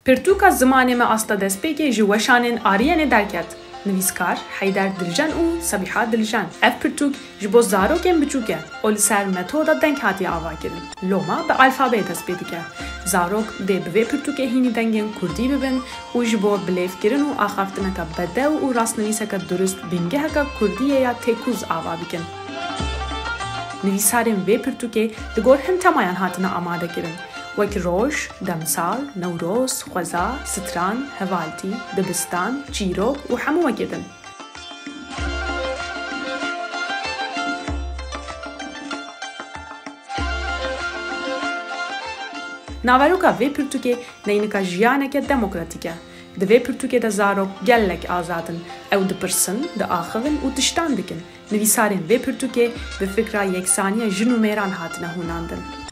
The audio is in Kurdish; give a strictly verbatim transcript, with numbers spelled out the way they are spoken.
Pirtûka Zimanê Me asta destpêkê ji weşanên Ariyenê derket. Nivîskar Heyder Diljen û Sabiha Diljen. Ev pirtûk ji bo zarokên biçûk e û li ser metoda deng hatiye avakirin. Loma bi alfabeyê dest pê dike. Zarok dê bi vê pirtûkê hînî dengên kurdî bibin û ji bo bilêvkirin û axaftineke bedew û rastnivîseke durist bingeheke kurdiyê ya têkûz ava bikin. Nivîsarên vê pirtûkê li gor hin temayan hatine amadekirin, wek roj, demsal, Newroz, xweza, stran, hevaltî, dibistan, çîrok û hemû wekê din. Naveroka vê pirtûkê neynika jiyaneke demokratîk e. Di vê pirtûkê de zarok gelek azad in. Ew dipirsin, diaxivin û tiştan dikin. Nivîsarên vê pirtûkê bi fikra yeksaniya jin û mêran hatine hûnandin.